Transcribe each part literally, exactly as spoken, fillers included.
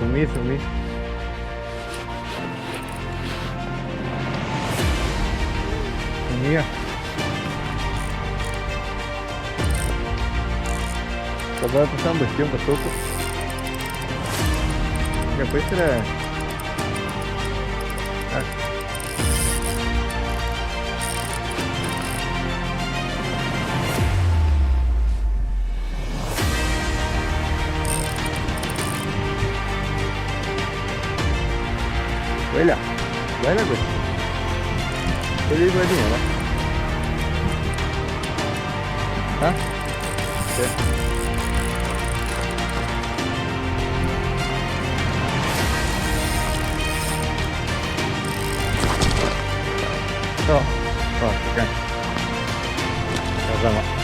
Sumi, sumi. Sumi. Sta bela, pasa un bestion qua soto. Che pol esare. Eh. Quela, bela questa. Quela de quella, eh? Eh? Sì. Oh, porca. Cosa va?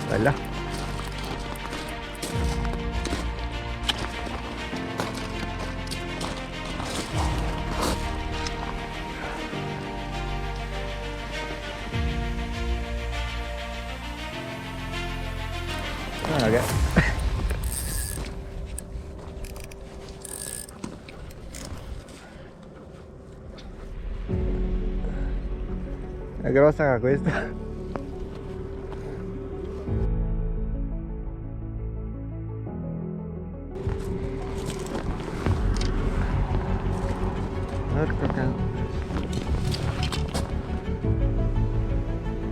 Bela. Ah, ok. Xe grosa anca questa. Eco qua.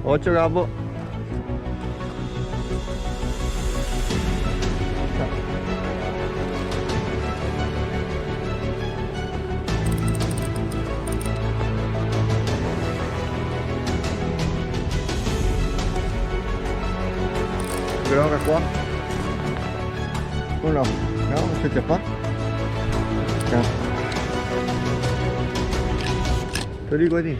Ocio, capo. Groga qua. Uno. No, no se ciapa. No. Te digo a ti.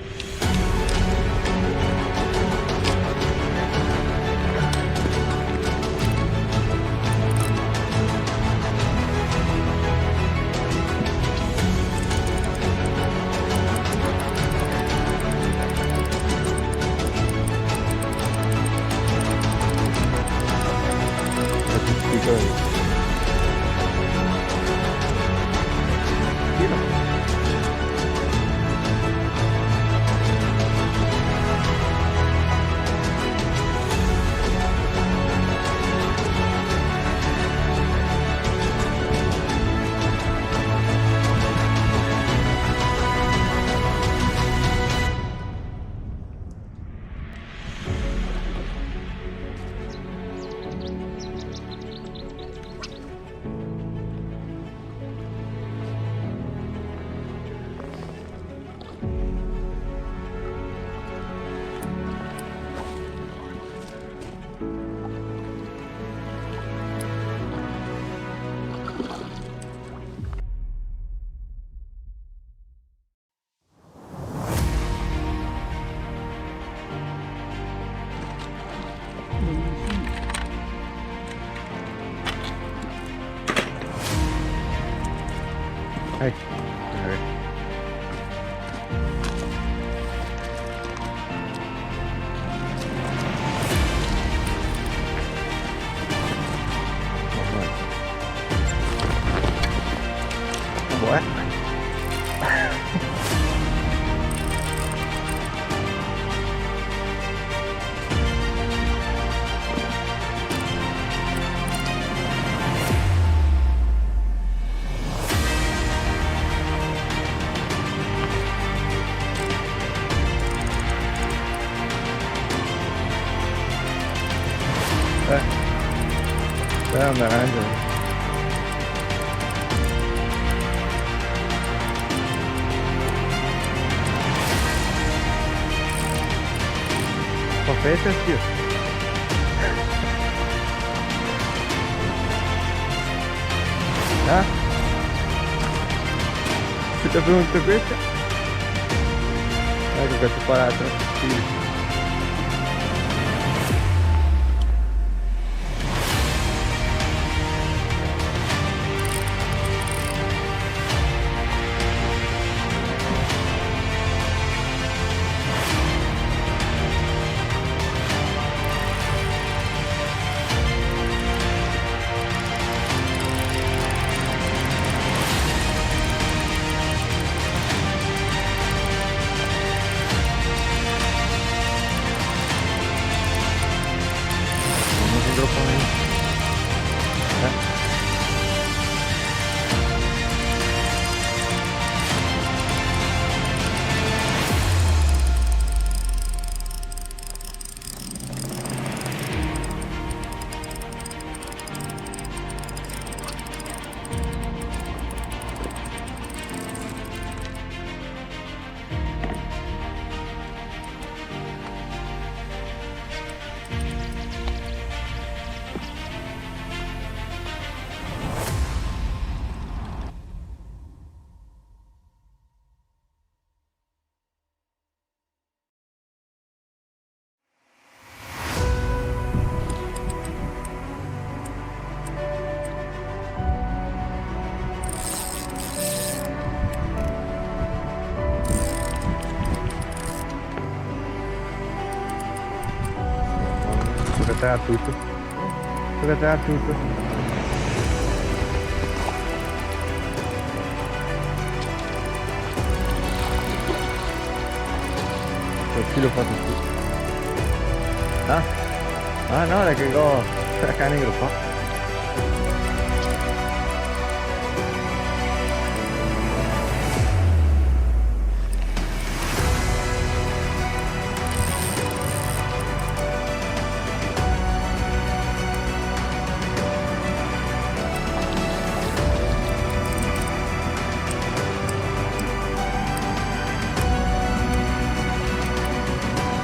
Ehi. Vabbè. Naranja, né? Papete, tio. Ah? Você tá perguntando coisa? Eco che te parate, no? Sì. Vamos in grupo, eh. Eh. Toca tagar tuto. Toca tagar tuto. Parché lo fato tuto? Ah? Ah, no, xe che go, la cane in grupo.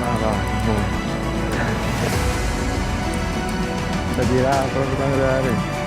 Ah, va, bon. Sta girà proprio quando doveva venire.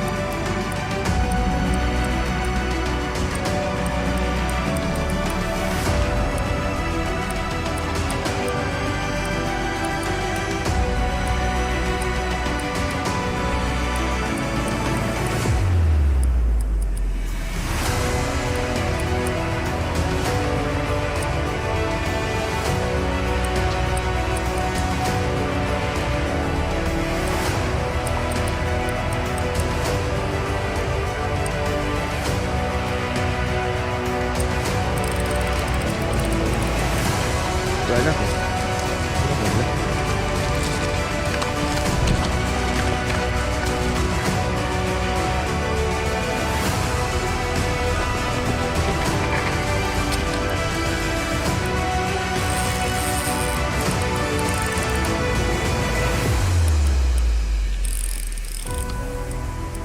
Bella.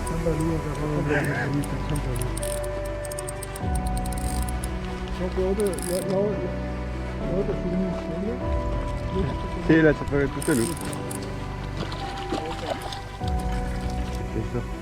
Sempre lui, sempre lui. Sì, là, ci fa tuto lui. Questo.